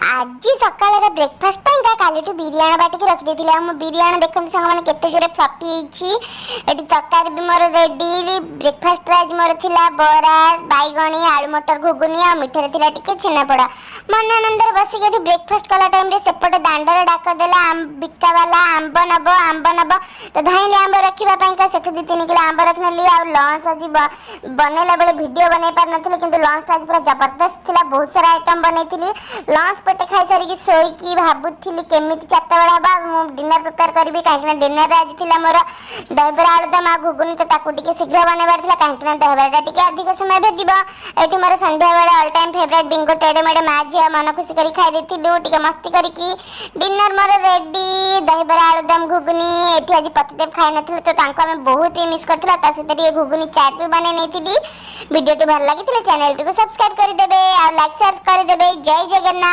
ଆଜି ସକାଳର ବ୍ରେକଫାଷ୍ଟ ପାଇଁକା କାଲିଠୁ ବିରିୟାଣ ବାଟିକି ରଖିଦେଇଥିଲି। ଆଉ ମୋ ବିରିୟାଣ ଦେଖନ୍ତୁ ସାଙ୍ଗମାନେ, କେତେ ଜୋରେ ଫ୍ଲଫି ହେଇଛି। ଏଠି ତରକାରୀ ବି ମୋର ରେଡି। ବ୍ରେକଫାଷ୍ଟରେ ଆଜି ମୋର ଥିଲା ବରା, ବାଇଗଣୀ, ଆଳୁ ମଟର ଘୁଗୁନି ଆଉ ମିଠାରେ ଥିଲା ଟିକେ ଛେନାପୋଡ଼। ମନ ଆନନ୍ଦରେ ବସିକି ଏଠି ବ୍ରେକଫାଷ୍ଟ କଲା ଟାଇମ୍ରେ ସେପଟେ ଦାଣ୍ଡରେ ଡାକ ଦେଲା ବିକାବାଲା, "ଆମ୍ବ ନବ, ଆମ୍ବ ନବ।" ତ ଧାଇଁଲି ଆମ୍ବ ରଖିବା ପାଇଁକା। ସେଠୁ 2-3 କିଲୋ ଆମ୍ବ ରଖିନେଲି। ଆଉ ଲଞ୍ଚ ଆଜି ବନେଇଲା ବେଳେ ଭିଡ଼ିଓ ବନେଇ ପାରିନଥିଲି, କିନ୍ତୁ ଲଞ୍ଚଟା ଆଜି ପୁରା ଜବରଦସ୍ତ ଥିଲା। ବହୁତ ସାରା ଆଇଟମ୍ ବନେଇଥିଲି। ଲଞ୍ଚ ପେଟେ ଖାଇସାରିକି ଶୋଇକି ଭାବୁଥିଲି କେମିତି 4ଟା ବେଳ ହବ ଆଉ ମୁଁ ଡିନର ପ୍ରିପେୟାର କରିବି, କାହିଁକିନା ଡିନରରେ ଆଜି ଥିଲା ମୋର ଦହିବରା ଆଳୁଦମ ଆଉ ଘୁଗୁନି। ତ ତାକୁ ଟିକେ ଶୀଘ୍ର ବନେଇବାର ଥିଲା, କାହିଁକିନା ଦହିବରାଟା ଟିକେ ଅଧିକ ସମୟ ଭେଦିବ। ଏଠି ମୋର ସନ୍ଧ୍ୟାବେଳେ ଅଲ୍ ଟାଇମ୍ ଫେଭରାଇଟ୍ ବିଙ୍ଗୋ ଟେଡ଼େ ମେଡ଼େ ମା ଝିଅ ମନ ଖୁସି କରି ଖାଇ ଦେଇଥିଲୁ ଟିକେ ମସ୍ତି କରିକି। ଡିନର ମୋର ରେଡି, ଦହିବରା ଆଳୁଦମ ଘୁଗୁନି। ଏଠି ଆଜି ପତିଦେବ ଖାଇନଥିଲେ, ତ ତାଙ୍କୁ ଆମେ ବହୁତ ହି ମିସ୍ କରିଥିଲୁ। ଆଉ ତା ସହିତ ଟିକେ ଘୁଗୁନି ଚାଟ୍ ବି ବନେଇ ନେଇଥିଲି। ଭିଡ଼ିଓଟି ଭଲ ଲାଗିଥିଲେ ଚ୍ୟାନେଲଟିକୁ ସବସ୍କ୍ରାଇବ୍ କରିଦେବେ ଆଉ ଲାଇକ୍, ସେୟାର କରିଦେବେ। ଜୟ ଜଗନ୍ନାଥ।